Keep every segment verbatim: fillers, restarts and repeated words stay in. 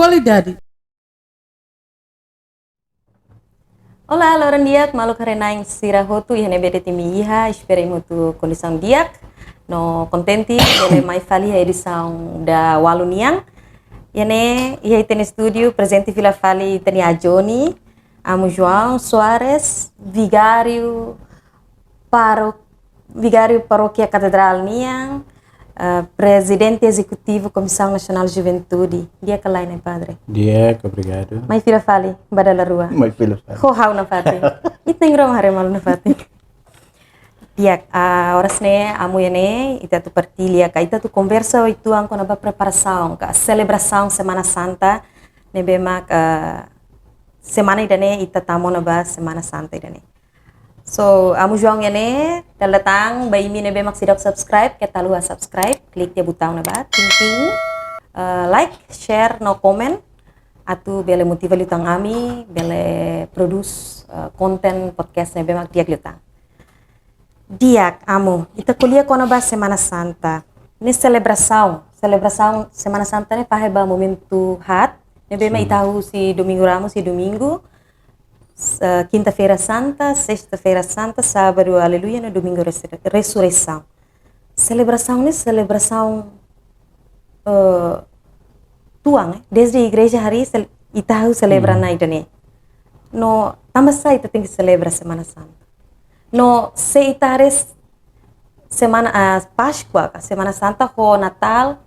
Qualidade. Olá, loron di'ak, maluk haree-na'in sira hotu, iha ne'ebé de'it imi iha, espera imi hotu kondisaun di'ak, no kontente, bele mai fali iha edisaun daualu nian. Iha ne'e, iha ita-nia estúdiu, prezente fila fali ita-nia ajuda, Amu João Soares, vigáriu, paro-, vigáriu Parókia Katedrál nian, eh, Prezidente Ezekutivu Komisaun Nasionál Juventude. Di'ak ka lae, Padre? Di'ak, obrigadu. Mai fila fali, ba dala rua. Mai fila fali. Ho ha'u nafatin. Ita ngrong haree malu nafatin. Di'ak, ah, oras ne'e, amu iha ne'e, ita atu partilla, ka ita atu konversa uitoan kona-ba preparasaun, ka selebrasaun Semana Santa, ne'ebé mak, ah, semana ida-ne'e, ita tama ona ba Semana Santa ida-ne'e. So, Amu João iha ne'e, dala ida tan, ba imi ne'ebé mak seidauk subscribe, keta haluha subscribe, klik tiha butaun ne'ebá, ting ting, eh, like, share, no comment, atu bele motiva liután ami, bele prodús, eh, konten podcast ne'ebé mak di'ak liután. Di'ak, Amu, ita ko'alia kona-ba Semana Santa. Ne'e selebrasaun, selebrasaun Semana Santa ne'e fahe ba momentu haat, ne'ebé mak Sin. ita husi Domingu Ramus, iha Domingu, s-, eh, Kinta-feira Santa, Sesta-feira Santa, Sábadu Aleluia, no Domingu Resur-, Resureisaun. Selebrasaun ne'e selebrasaun, eh, tuan, eh, desde igreja harii sel-, ita hahú selebra Hmm. ona ida-ne'e. No, tanba sá ita tenke selebra Semana Santa? No, se ita haree s-, Semana, ah, Páskua, ka Semana Santa ho Natál,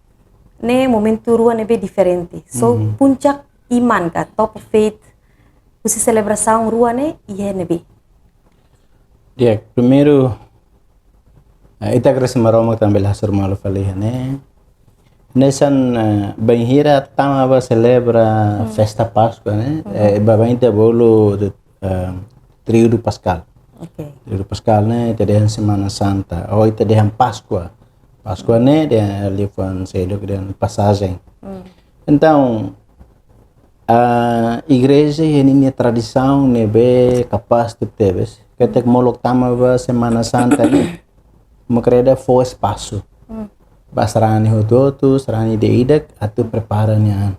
ne'e momentu rua ne'ebé diferente. So, Mhm. puncak iman ka top of faith, husi selebrasaun rua ne'e, iha ne'ebé? Di'ak, primeiru, eh, ita agradese Maromak tanba bele hasoru malu fali iha ne'e. Hanesan, eh, bainhira tama ba selebra Hmm. festa Páskua ne'e, Hmm. eh, ba bainhira bolu, eh, Tríodu Paskál. Oke. Tríodu Paskál ne'e, ita dehan Semana Santa, ou ita dehan Páskua. Páskua ne'e, dehan liafuan seluk dehan pasajen. Hmm. Entaun, ah, igreja iha ninia tradisaun ne'ebé kapás tebes. Katak molok tama ba Semana Santa ne'e, mak ita fó espasu Hmm. ba sarani hotu-hotu, sarani ida-idak, atu prepara nia an.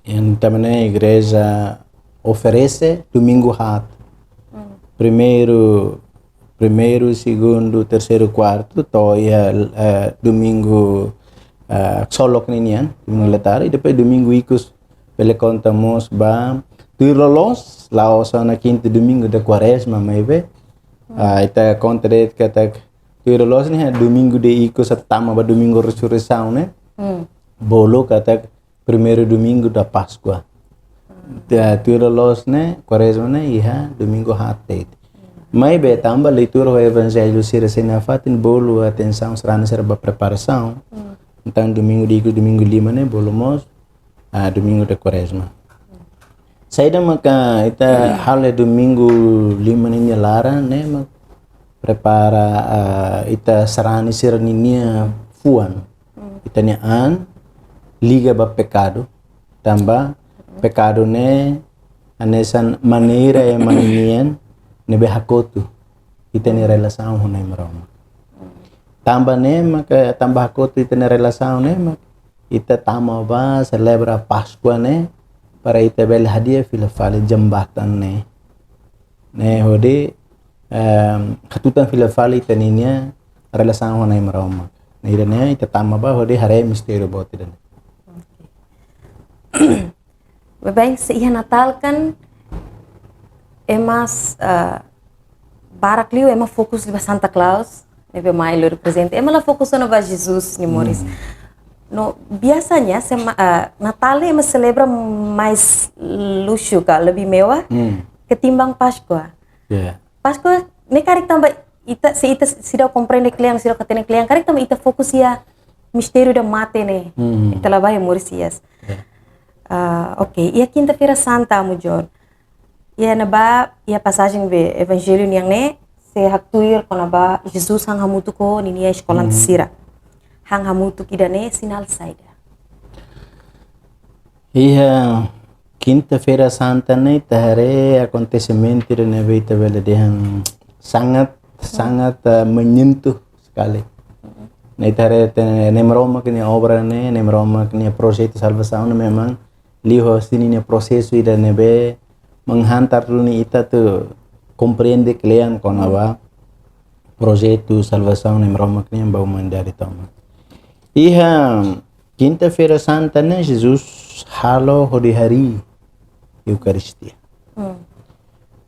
Entaun ne'e igreja oferese domingu haat. Hmm. Primeiru, primeiru, segundu, terseiru, kuartu, to'o iha, eh, domingu, eh, ksolok ninian, domingu Hmm. liután, i depois domingu ikus, bele konta mós ba tuir loloos, la'ós ona kinta domingu da Kuarezma, maibé, Hmm. ah, ita konta de'it katak tuir loloos ne'e, domingu ida ikus atu tama ba Domingu Resureisaun ne'e, Hmm. bolu katak primeiru domingu da Páskua. Hmm. Da tuir loloos ne'e, Kuarezma ne'e, iha domingu haat de'it. Hmm. Maibé tanba leitura ho evanjellu sira sei nafatin bolu atensaun sarani sira ba preparasaun. Hmm. Entaun domingu ida ikus, domingu lima ne'e, bolu mós, ah, Domingu da Kuarezma. Saida maka ita halo iha domingu lima ninia laran ne'e mak prepara, ah, ita sarani sira ninia fuan. Hmm. Ita-nia an liga ba pekadu, tanba Hmm. pekadu ne'e hanesan maneira ema nian ne'ebé hakotu ita-nia Hmm. relasaun ho Na'i Maromak. Hmm. Tanba ne'e maka, tanba hakotu ita-nia relasaun ne'e maka ita tama ba selebra Páskua ne'e, para ita bele hadi'a fila fali jembatan ne'e. Ne'e hodi, em, hatutan fila fali ita ninia relasaun ho Na'i Maromak. Ne'e ida-ne'e ita tama ba hodi haree mistériu boot ida-ne'e. Oke. Baibain, se iha Natál kan ema s-, eh, barak liu ema fokus liu ba Santa Claus, ne'ebé mai lori prezente. Ema la fokus ona ba Jesus nia moris. Hmm. No, biasanya sema-, eh, Natál ne'e ema selebra mais luxu ka, lebih mewah Hmm. ketimbang Páskua. Ya. Páskua ne'e karik tanba ita, se ita seidauk komprende kle'an, seidauk hatene kle'an, karik tanba ita fokus iha mistériu ida mate ne'e. Hmm. Ita la bá iha moris hi'as. Ya. Ah, oke, iha Kinta-feira Santa, Amu João. Iha ne'ebá, iha pasajen ba Evanjellu nian ne'e, sei haktuir kona-ba Jesus han hamutuk ho ninia eskolante Hmm. sira. Han hamutuk ida-ne'e sinál saida? Iha Kinta-feira Santa ne'e ita haree akontesimentu ida ne'ebé ita bele dehan sangat, Hmm. sangat, eh, menyentuh sekali. Hmm. Ne'e ita haree katak Nai Maromak nia obra ne'e, Nai Maromak nia projetu salvasaun ne'e memang liu husi ninia prosesu ida ne'ebé menghantar duni ita atu komprende kle'an kona-ba projetu salvasaun Nai Maromak nian ba umanidade tomak. Iha Kinta-feira Santa ne'e Jesus halo hodi harii Eukaristia. Hmm.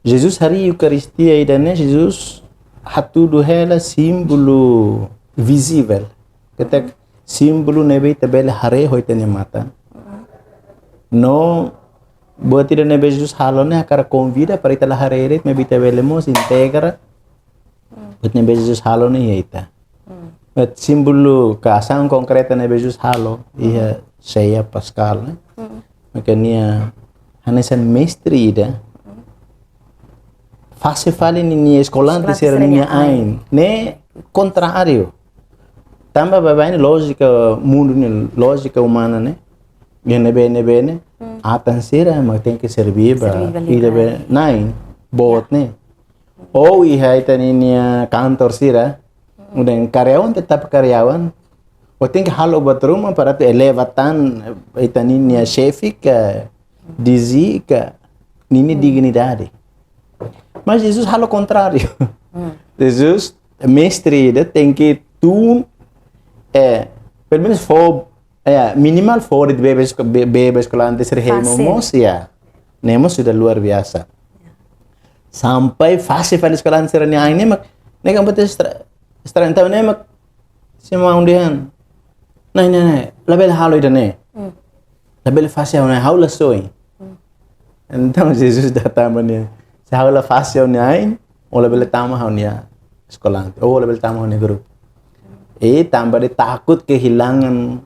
Jesus harii Eukaristia ida-ne'e Jesus hatudu hela símbolu vizivel. Katak símbolu ne'ebé ita bele haree ho ita-nia matan. Hmm. No buat ida ne'ebé Jesus halo ne'e hakarak konvida para ita la haree de'it, maibé ita bele mós integra. Hmm. Buat ne'ebé Jesus halo ne'e iha ita. Hmm. Buat símbolu ka asaun konkreta ne'ebé Jesus halo iha Seia Paskál ne'e. Hmm. Maka nia hanesan mestre ida. Hmm. Fase fali ninia eskolante sira ninia ain. Ne'e kontráriu. Tanba baibain lójika mundu ne'e, lójika umana ne'e. Ne'ebé, ne'ebé ne'e. Hmm. Atan sira mak tenke serví ba, serví ba ida liurai, be nain, boot ne'e. Ou iha ita ninia kantor sira, hmm, ida karyawan tetap karyawan. Ó tenke halo buat ruma para atu eleva tan ita ninia xefe ka, dizí ka, ninia, hmm, dignidade. Mas Jesus halo kontráriu. Hmm. Jesus, mestre ida tenke tun, eh, pelumenus fó, eh, minimal fó de'it bebé esko-, be-, bebé eskolante sira hemu mós, ya. Ne'e mós sudah luar biasa. Sampai fase fali eskolante sira-nia ain ne'e mak, ne'e kan buat estra-, estranho, entaun ne'e mak, sira maun dehan: "Nai, nai, nai, labele halo ida-ne'e. Hmm. Labele fase ha'u-nia ain, ha'u la soin." Hmm. Entaun Jesus hatán ba nia: "Se ha'u la fase ha'u-nia ain, ó labele tama ha'u-nia eskolante, ó labele tama ha'u-nia grupu." I tanba de'it takut kehilangan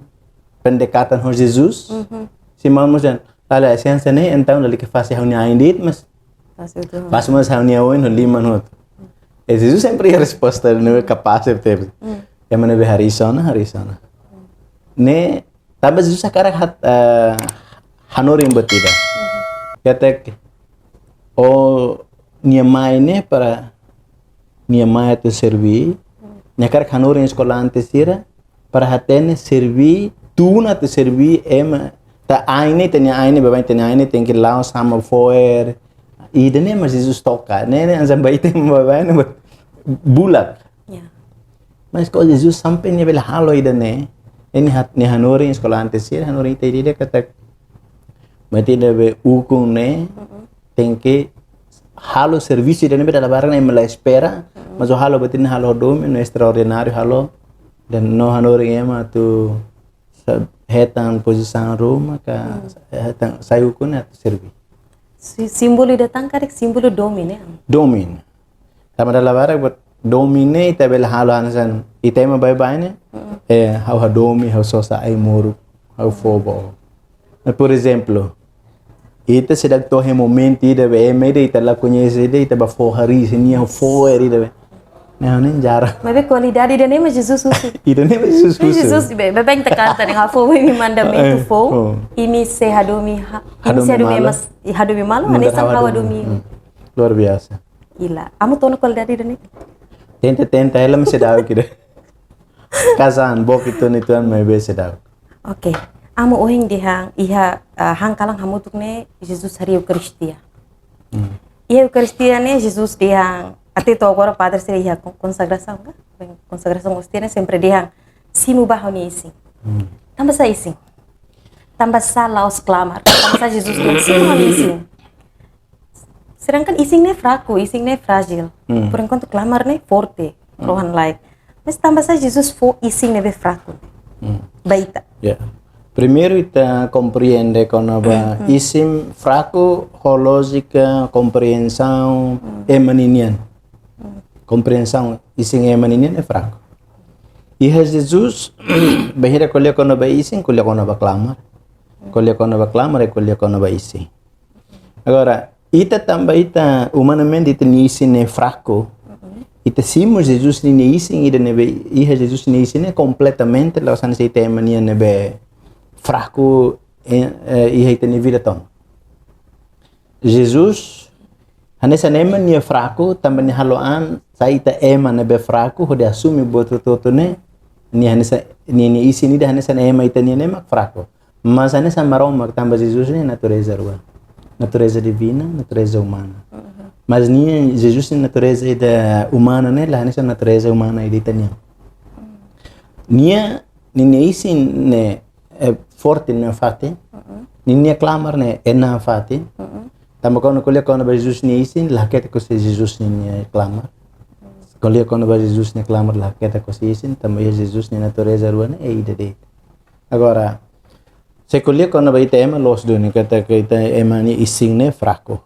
pendekatan ho Jesus, mhm, sira maun mós dehan: "Lae, lae, se hanesan ne'e, entaun lalika fase ha'u-nia ain de'it, mas fase hotu, fase mós ha'u-nia oin ho liman hotu." I Jesus sempre iha resposta ne'ebé kapás tebes. Hmm. Ema ne'ebé haree sona, haree sona. Ne'e tanba Jesus hakarak hat-, eh, hanorin buat ida. Mhm. Katak ó-nia mai ne'e para nia mai atu serví. Hmm. Nia hakarak hanorin eskolante sira para hatene serví, tun atu serví ema. Ita-nia ain ne'e, ita-nia ain ne'e, baibain ita-nia ain ne'e tenke la'o sama fo'er. Ida-ne'e mak Jesus toka. Ne'e, ne'e hanesan ba ita ema baibain ne'e buat bulak. Ya. Mas kok Jesus sampai nia bele halo ida-ne'e? Nia hat-, nia hanorin eskolante sira, hanorin ita ida-idak katak buat ida be ukun ne'e, mm-mm, tenke halo servisu ida ne'ebé dala barak ne'e ema la espera, mm-mm, mas ó halo buat ida-ne'e, halo domin, no estraordináriu halo, dehan no hanorin ema atu sa-, hetan pozisaun ruma ka, hmm, hetan sai ukun atu serví. Si-, símbolu ida tan karik símbolu domin, eh? Domin. Tanba dala barak buat domin ne'e ita bele halo hanesan ita ema baibain ne'e. Mm-mm. Eh, ha'u hadomi, ha'u sosa ai-moruk, ha'u fó ba ó. Mas, por ezemplu, ita seidauk to'o iha momentu ida be ema ida ita la koñese ida, ita bá fó harii, se nia fó harii ida be. Ne'e ha'u-nia jarang. Maibé kualidade ida-ne'e mak Jesus husu. Ida-ne'e mak Jesus husu. Jesus be, baibain ita kanta ne'e, ha'u fó ba imi mandamentu, eh, fó. Oh. Imi sei hadomi ha-, imi sei hadomi malu. Hadomi ema s-, hadomi malu, nu'udar hanesan ha'u hadomi. Hmm. Luar biasa. Ila, amu to'o ona kualidade ida-ne'e? Tenta, tenta, ela mesti tahu kita. Kazan, bok itu nih Tuhan, maibé seidauk. Oke. Amu ohin dehan iha, ah, han kalan hamutuk ne'e Jesus harii Eukaristia. Hmm. Iha Eukaristia ne'e Jesus dehan, até to'o agora padre sira iha kon-, konsagrasaun ka? Konsagrasaun Eukaristia ne'e sempre dehan: "Simu ba ha'u-nia isin." Hmm. Tanbasá isin? Tanbasá la'ós klamar? Tanbasá Jesus dehan: "Simu ha'u-nia isin"? Sedangkan isin ne'e fraku, isin ne'e frájil. Hmm. Por enkuantu klamar ne'e forte, hmm, rohan-laek. Mas tanbasá Jesus fó isin ne'ebé fraku? Hmm. Ba ita. Ya. Primeiru ita komprende kona-ba, hmm, hmm, isin fraku ho lójika, kompriensaun, hmm, ema ninian. Hmm. Kompriensaun isin ema ninian ne'e fraku. Iha Jesus, bainhira ko'alia kona-ba isin, ko'alia kona-ba klamar. Hmm. Ko'alia kona-ba klamar, ko'alia kona-ba isin. Agora, ita tanba ita, umanamente ita-nia isin ne'e fraku. Mm-mm. Ita simu Jesus ninia isin, ida ne'ebé iha Jesus nia isin ne'e kompletamente la'ós hanesan ita ema nian ne'ebé fraku, eh, eh, iha ita-nia vida tomak. Jesus, hanesan ema nia fraku, tanba nia halo an sai ita ema ne'ebé fraku, hodi asume buat hotu-hotu ne'e, Nia hanesan, nia, nia isin ida hanesan ema ita-nian ne'e mak fraku. Mas hanesan Maromak, tanba Jesus nia natureza rua. Natureza divina, natureza umana. Mas nia, Jesus nia natureza ida umana ne'e la hanesan natureza umana ida ita-nian. Nia, nia, nia isin ne'e, eh, forte nafatin. Nia, nia klamar ne'e, eh, nafatin. Tanba kuandu ko'alia kona-ba Jesus nia isin, la haketak husi Jesus nia, nia klamar. Ko'alia kona-ba Jesus nia klamar, la haketak husi isin, tanba iha Jesus nia natureza rua ne'e, eh, ida de'it. Agora, se ko'alia kona-ba ita ema, loos duni katak ita ema nia isin ne'e fraku.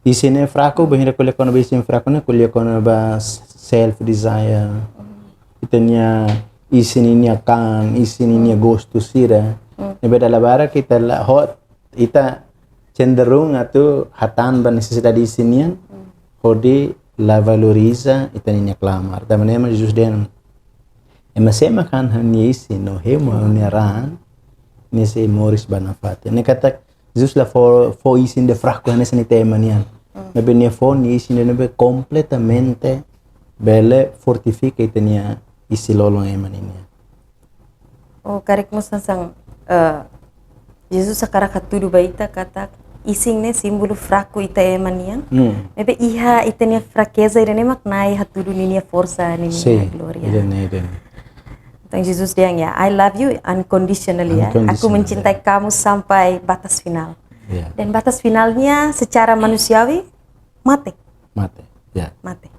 Isin ne'e fraku, bainhira ko'alia kona-ba isin fraku ne'e, ko'alia kona-ba self desire. Ita-nia isin nia kan, isin nia gostu sira. Ne'ebé dala barak ita la ho-, ita cenderung atu hatán ba nesesidade isin nian, hodi la valoriza ita-nia klamar. Tanba ne'e mak Jesus dehan, ema sé mak han ha'u-nia isin no hemu ha'u-nia raan, nia sei moris ba nafatin. Ne'e katak Jesus la fó, fó isin ida fraku hanesan ita ema nian. Maibé nia fó nia isin ida ne'ebé kompletamente bele fortifika ita-nia isin lolon ema ninian. Oh, karik mós hanesan, eh, Jesus hakarak hatudu ba ita katak isin ne'e símbolu fraku ita ema nian. Maibé iha ita-nia frakeza ida ne'e mak Na'i hatudu ninia forsa, ninia glória. Ida-ne'e, ida-ne'e. Entaun Jesus dehan ya, "I love you unconditionally, ya. Aku mencintai kamu sampai batas final." Dan batas finalnya secara manusiawi, mate. Mate, ya. Mate.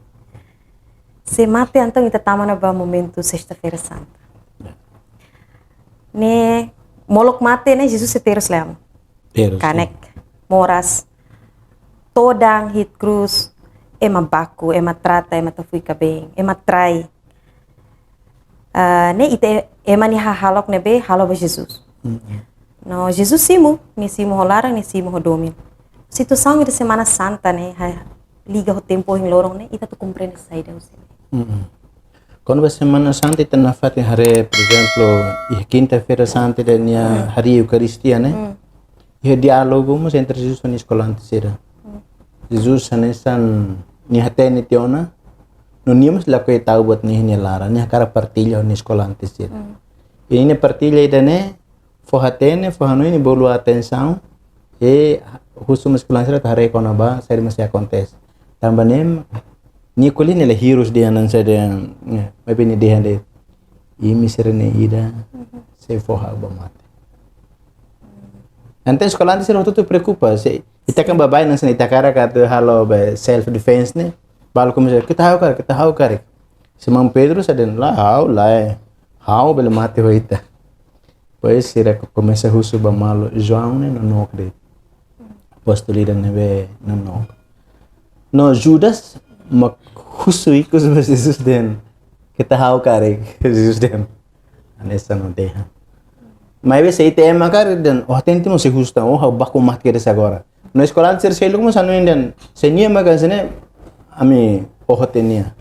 Se mate, entaun ita tama ona ba momentu Sesta-feira Santa. Ne'e, molok mate ne'e Jesus sei terus lai. Terus, kanek, moras, todan iha krús, ema baku, ema trata, ema tafui kaben, ema trai. Ah, ne'e ita ema nia hahalok ne'ebé halo ba Jesus. No Jesus simu, nia simu ho laran, nia simu ho domin. Situasaun ida Semana Santa ne'e, ha, liga ho tempu ohin loron ne'e, ita atu komprende saida husi ne'e. Kona-ba Semana Santa ita nafatin haree, por ezemplu, iha Kinta-feira Santa ida nia hari Eukaristia ne'e. Iha diálogu mós entre Jesus ho nia eskolante sira. Jesus hanesan nia hatene tiha ona, no nia mós lakohi tau buat ne'e iha nia laran, nia hakarak partilla ho nia eskolante sira. I nia partilla ida-ne'e fó hatene, fó hanoin, nia bolu atensaun, i husu mós eskolante sira atu haree kona-ba saida mak sei akontese. Tanba ne'e, nia ko'alia ne'e la hirus dehan hanesan dehan, eh, maibé nia dehan de'it, imi sira-ne'e ida sei fó ha'u ba mate. Entaun eskolante sira hotu-hotu preokupa, se ita kan baibain hanesan ita hakarak atu halo ba self defense ne'e, balu komesa, keta ha'u karik, keta ha'u karik. Simão Pedro sá dehan, lae, ha'u lae, ha'u bele mate ho ita. Depois sira komesa husu ba malu, João ne'e nonook de'it. Apóstolu ida ne'ebé nonook. No Judas mak husu ikus ba Jesus dehan, keta ha'u karik, Jesus dehan, hanesan ó dehan. Maibé se ita ema karik dehan, ó hatene tiha mós sei husu tan, ó ha'u baku mate kedas agora. No eskolante sira seluk mós hanoin dehan, se nia mak hanesan ne'e, ami ó hatene nia.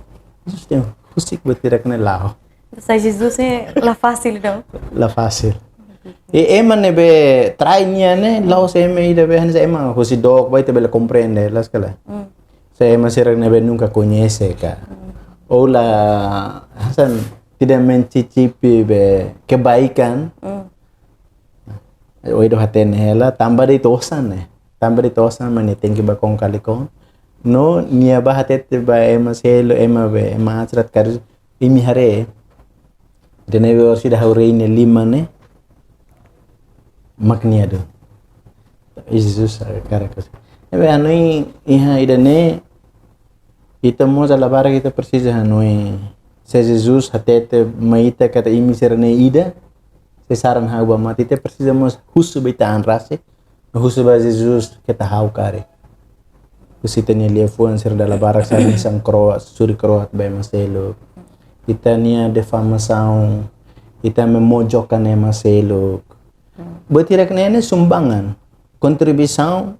Jesus dehan, husik buat hirak ne'e la'o. Entaun Jesus ne'e la fasil, entaun. La fasil. I ema ne'ebé trai nia ne'e, la'ós ema ida be hanesan ema husi dook ba ita bele komprende, loos ka lae. Se ema sira ne'ebé nunka koñese ka. Ou la, hanesan tidak mencicipi be kebaikan. Ou ida hatene hela, tanba de'it osan ne'e. Tanba de'it osan mak nia tenke bá Concalicoon. No nia bá hatete ba ema seluk, ema be, ema aat sira karik, imi haree. Ida-ne'e be orsida ha'u rei nia liman ne'e mak nia duni. Jesus hakarak husu. Ne'ebé hanoin iha ida-ne'e, ita mós dala barak ita presiza hanoin. Se Jesus hatete mai ita katak imi sira-ne'e ida sei saran ha'u ba mate, ita presiza mós husu ba ita an rasik, husu ba Jesus keta ha'u karik. Husi ita-nia liafuan sira dala barak sira hanesan kro'at, suri kro'at ba ema seluk. Ita-nia difamasaun, ita memojokkan ema seluk. Buat hirak ne'e ne'e sumbangan, kontribuisaun,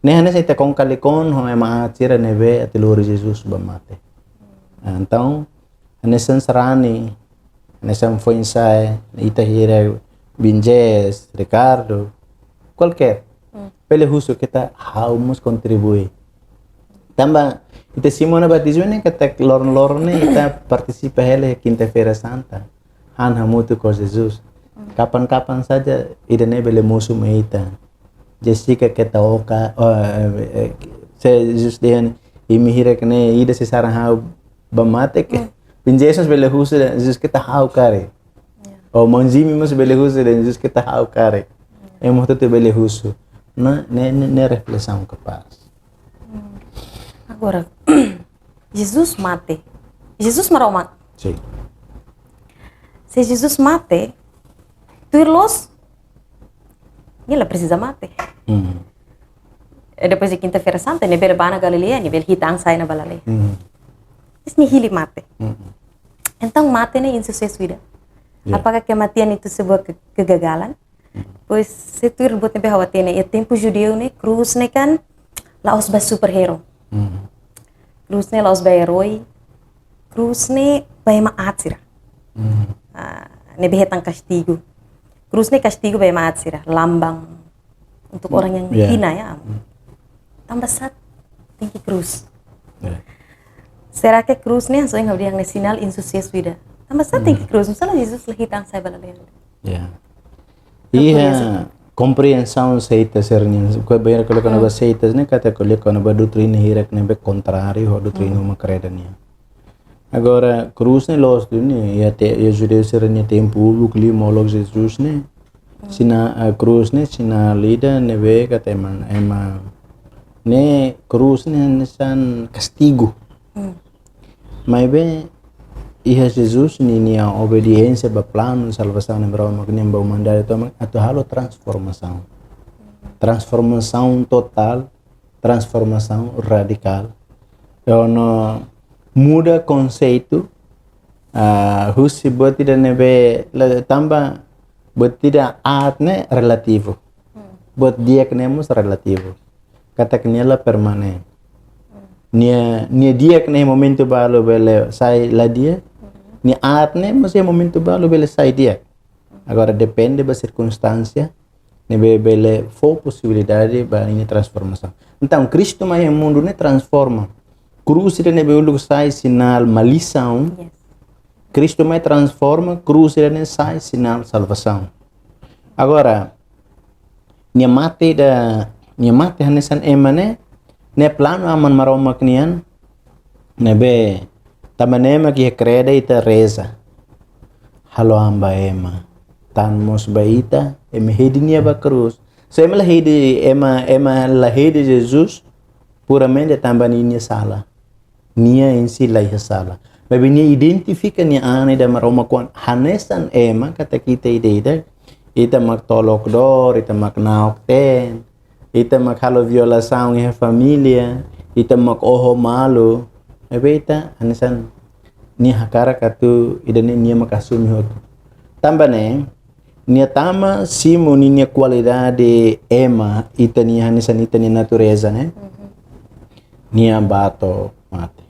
ne'e hanesan ita Concalicoon ho ema aat sira ne'ebé atu lori Jesus ba mate. Entaun, hanesan sarani, hanesan foin-sa'e, ita hira Binjes, Ricardo, kualkér. Bele husu keta ha'u mós kontribui. Tanba ita simu ona batizmu ne'e katak loron-loron ne'e ita partisipa hela Kinta-feira Santa. han hamutuk ho Jesus. Kapan-kapan saja ida-ne'e bele mosu mai ita. Jessica keta oka, oh, eh, eh, se Jesus dehan, imi hirak ne'e ida sei saran ha'u ba mate ke. Biin Jason bele husu dehan Jesus keta ha'u karik. Ou maun Jimmy mós bele husu dehan Jesus keta ha'u karik. Ema hotu-hotu bele husu. Ne'e, ne'e, ne'e reflesaun kapás. Agora, Jesus mate. Jesus Maromak. Sin. Se Jesus mate, tuir loos, nia la presiza mate. Mm. E depois de Kinta-feira Santa, nia bele bá ona Galileia, nia bele hitan sai ona ba lalehan. Mm. Mas nia hili mate. Mm. Entaun mate ne'e insusesu ida. Ya. Apakah kematian itu sebuah ke- kegagalan? Pois se tuir buat ne'ebé ha'u hatene, iha tempu judeu ne'e, krús ne'e kan la'ós ba superhero. Mm. Krús ne'e la'ós ba eroi. Krús ne'e ba ema aat sira. Mm. Ah, ne'ebé hetan kastigu. Krús ne'e kastigu ba ema aat sira, lambang untuk orang yang Ya. hina ya. Tanba sá tenke krús. Ya. Será que krús ne'e, hanesan ohin ha'u dehan ne'e, sinál insusesu ida? Tanba sá tenke krús? Misalnya Jesus la hitan sai ba lalehan. Ya. Aku Iha rasa- kompriensaun seita sira-nian. Ko'alia kona-ba seitas ne'e, katak ko'alia kona-ba doutrina hirak ne'ebé kontráriu ho doutrina uma kreda nian. Agora, krús ne'e loos duni, iha te, iha judeu sira-nia tempu uluk liu molok Jesus ne'e. Sina, eh, krús ne'e sinál ida ne'ebé katak ema, ema ne'e krús ne'e hanesan kastigu. Hmm. Maibé iha Jesus ninia obediénsia ba planu salvasaun ne'ebé Maromak nian ba umanidade tomak atu halo transformasaun. Transformasaun totál, transformasaun radikál. Entaun muda konseitu, ah, husi buat ida ne'ebé la tanba buat ida aat ne'e relativu. Buat di'ak ne'e mós relativu. Katak nia la permanen. Nia, nia di'ak ne'e momentu balu bele sai la di'ak. Nia aat ne'e mós iha momentu balu bele sai di'ak. Agora depende ba sirkunstánsia ne'ebé bele fó posibilidade ba ninia transformasaun. Entaun Kristu mai iha mundu ne'e transforma. Krús ida ne'ebé uluk sai sinál malisaun. Yes. Kristu mai transforma, krús ida ne'e sai sinál salvasaun. Agora, nia mate ida, nia mate hanesan ema ne'e, ne'e planu Aman Maromak nian, ne'ebé tanba ne'e mak iha kreda ita reza. Halo an ba ema, tan mós ba ita, ema hedi nia ba krús. Se ema la hedi, ema, ema la hedi Jesus, puramente tanba ninia sala. Nia em si la iha sala. Maibé nia identifika nia an ida Maromak oan hanesan ema katak ita ida-idak. Ita mak tolok dór, ita mak na'ok-teen, ita mak halo violasaun iha família, ita mak oho malu. Maibé ita hanesan nia hakarak atu ida-ne'e nia mak asumi hotu. Tanba ne'e, nia tama simu ninia kualidade ema, ita-nia hanesan ita-nia natureza ne'e. Nia bá to'o mate.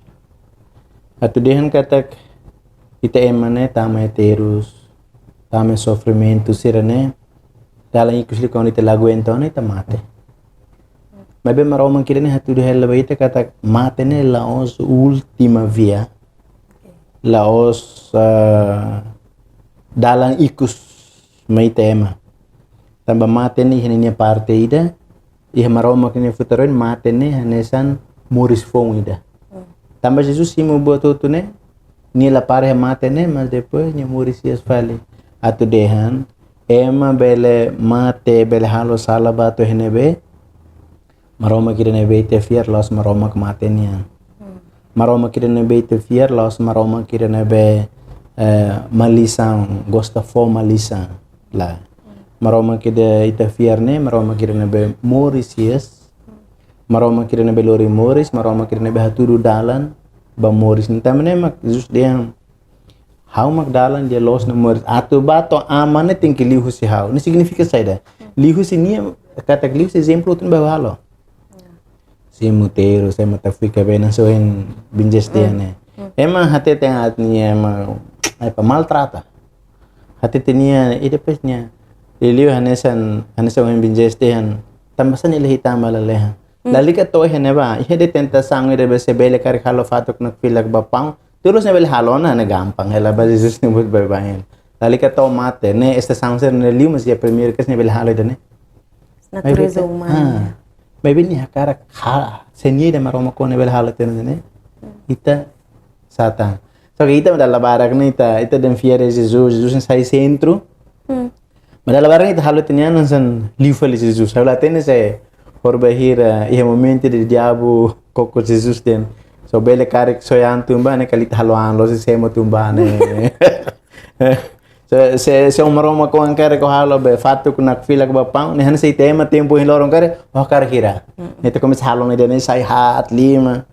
Atu dehan katak ita ema ne'e tama iha terus, tama iha sofrimentu sira-ne'e, dalan ikus liu kuandu ita la aguenta ona ita mate. Maibé Maromak ida-ne'e hatudu hela ba ita katak mate ne'e la'ós última via, la'ós, ah, dalan ikus mai ita ema. Tanba mate ne'e iha ninia parte ida, iha Maromak nia futar oin mate ne'e hanesan moris foun ida. Tanba Jesus simu buat hotu ne'e, nia la para iha mate ne'e, mas depois nia moris hi'as fali. Atu dehan, ema bele mate, bele halo sala ba to'o iha ne'ebé, Maromak ida ne'ebé ita fiar la'ós Maromak mate nian. Maromak ida ne'ebé ita fiar la'ós Maromak ida ne'ebé, eh, malisaun, gosta fó malisaun. Lae. Maromak ida ita fiar ne'e, Maromak ida ne'ebé moris hi'as. Maromak ida ne'ebé lori moris, Maromak ida ne'ebé hatudu dalan ba moris. Entaun ne'e mak Jesus dehan, ha'u mak dalan, di'ak-loos no moris. Atu bá to'o Aman ne'e tenke liu husi ha'u. Ne'e signifika saida? Liu husi nia, katak liu husi ezemplu hotu ne'ebé halo. Simu terus, ema tafika bena so en binjes tiha ne'e. Ema hateten aat nia ema, ai pa maltrata. Hateten nia, i depois nia. Liuliu hanesan, hanesan ohin binjes tiha. Tanba sá nia la hitan ba lalehan. Lalika to'o iha ne'ebá, iha de'it tentasaun ida be se bele karik halo fatuk nakfilak ba paun. Terus ne'e bele halo ona ne'e gampang, hela ba Jesus nia buat baibain. Lalika to'o mate, ne'e estasaun sira ne'e liu, mas iha primeiru kedas nia bele halo ida-ne'e. Natureza umana. Ah, maibé nia hakarak, se nia ida Maromak ko'a nia bele halo tiha ona ne'e. Ita satan. Só ke ita dala barak ne'e ita, ita dehan fiar iha Jesus, Jesus ne'e sai sentru. Mas dala barak ne'e ita halo tiha ona hanesan liu fali Jesus. Ha'u la hatene se horibainhira iha momentu ida diabu koko Jesus dehan, só bele karik só an tun ba ne'e ka ita halo an loos semo tun ba ne'e. Se, se, se Maromak ko'a karik ó halo be fatuk nakfilak ba paun, ne'e hanesan ita ema tempu ohin loron karik, ó hakarak hira. Ne'e ita komesa halo ida-ne'e sai haat, lima.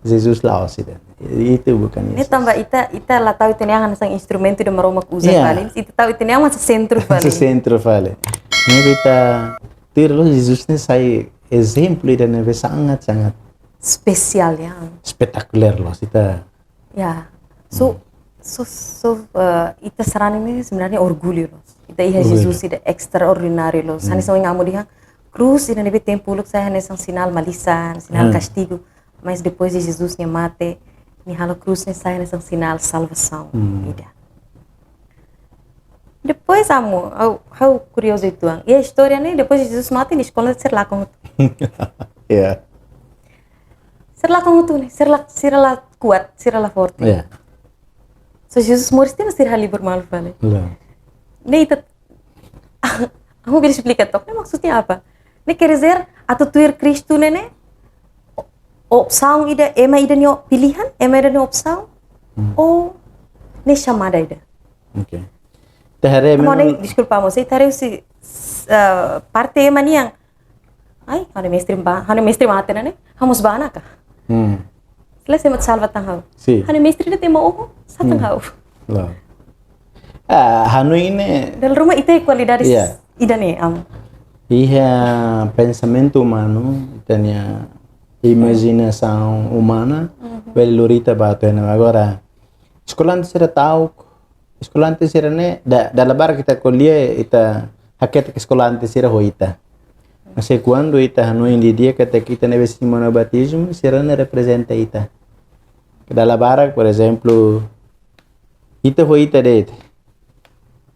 Jesus la'ós ida. Itu bukan Yesus. Ne'e tanba ita, ita la tau ita-nia an hanesan instrumentu ida Maromak uza fali. Ita tau ita-nia an hanesan sentru fali. Hanesan sentru fali. Ne'e ita tuir loos Jesus ne'e sai ezemplu ida ne'ebé sangat, sangat espesiál ya. Espetakulár loos ita. Ya. So, so, so, eh, ita sarani ne'e sebenarnya orgullu loos. Ita iha Jesus ida estraordináriu loos. Hanesan ohin amu dehan, krús ida ne'ebé tempu uluk sai hanesan sinál malisan, sinál kastigu. Mas depois de Jesus nia mate, nia halo krús ne'e sai hanesan sinál salvasaun ida. Depois amu, ha'u, ha'u kuriozu uitoan. Iha istória ne'e, depois de Jesus mate, nia eskola sira lakon hotu. Ya. Sira lakon hotu ne'e, sira la, sira la kuat, sira la forte. Ya. So Jesus moris tiha, mas sira halibur malu fali. Ne'e ita, amu bele esplika took, ne'e maksudnya apa? Ne'e quer dizer, atu tuir Kristu ne'e, ne'e, o-, opsaun ida, ema ida-nia pilihan, ema ida-nia opsaun, ou ne'e xamada ida. Oke. Ita haree memang, deskulpa, maun, ita haree husi, eh, parte ema nian. Ai, ha'u-nia mestre ba, ha'u-nia mestre mate ona ne'e, ha'u mós bá ona ka. Selesaun mak salva tan ha'u. Sin. Ha'u-nia mestre de'it ema oho, sá tan ha'u. Klaru. Ah, hanoin ne'e. Dala ruma ita kualidade ida-ne'e, amu. Iha pensamentu umanu, ita-nia imajinasaun umana, bele lori ita ba to'o iha ne'ebá. Agora, eskolante sira ta'uk, eskolante sira ne'e, da, dala barak ita ko'alia, ita haketak eskolante sira ho ita. Mas kuandu ita hanoin didi'ak katak ita ne'ebé simu ona batizmu, sira ne'e reprezenta ita. Dala barak, por ezemplu, ita ho ita de'it.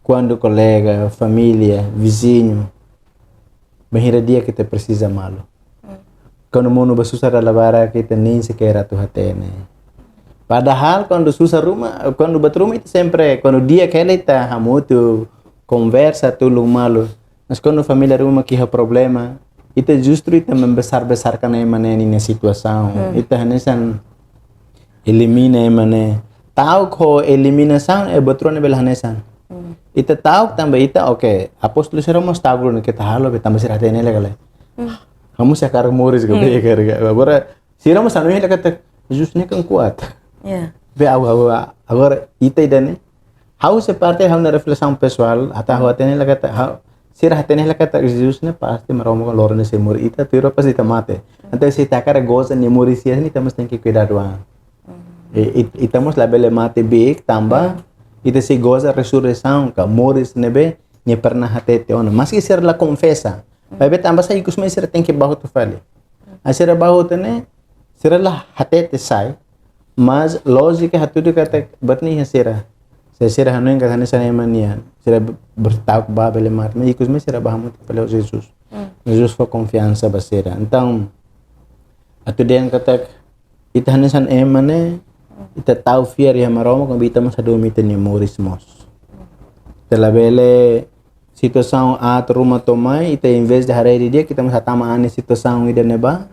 Kuandu kolega, família, viziñu, bainhira di'ak ita presiza malu. Kuandu monu bá susar dala barak ita nein sekeer atu hatene. Padahal kuandu susar ruma, kuandu buat ruma ita sempre, kuandu di'ak hela ita hamutuk, konversa, tulun malu. Mas kuandu família ruma iha problema, ita justru ita membesar-besarkan ema ne'e nia situasaun. Ita hanesan elimina ema ne'e. Ta'uk ho eliminasaun, eh, buat rua ne'e bele hanesan. Ita ta'uk tanba ita, oke, apóstolu sira mós ta'uk duni katak halo, be tanba sira hatene hela karik. Ha'u mós hakarak moris ka, be karik. Agora, sira mós hanoin hela katak Jesus ne'e kan kuat. Ya. Be, agora, agora, ita ida-ne'e, ha'u sei parte ha'u-nia reflesaun pesoál, atu ha'u hatene hela katak, ha'u, sira hatene hela katak Jesus ne'e pasti Maromak lori nia sei moris, ita tuir pasti ita mate. Entaun se ita hakarak goza nia moris iha ne'e, ita mós tenke kuidadu an. I, i, ita mós labele mate beik tanba ita sei goza resureisaun ka moris ne'ebé nia pernah hatete ona. Maski sira la konfesa, maibé tanba sá, ikus mai sira tenke bá hotu fali. Ai sira bá hotu ne'e, sira la hatete sai, mas lójika hatudu katak buat ne'e iha sira. Se sira hanoin katak hanesan ema nian, sira b-, berta'uk bá bele mate, mas ikus mai sira bá hamutuk fali ho Jesus. Jesus fó konfiansa ba sira. Entaun, atu dehan katak ita hanesan ema ne'e, ita tau fiar iha Maromak, maibé ita mós hadomi ita-nia moris mós. Ita labele situasaun aat ruma to'o mai, ita envezde haree didi'ak, ita mós hatama an iha situasaun ida-ne'ebá.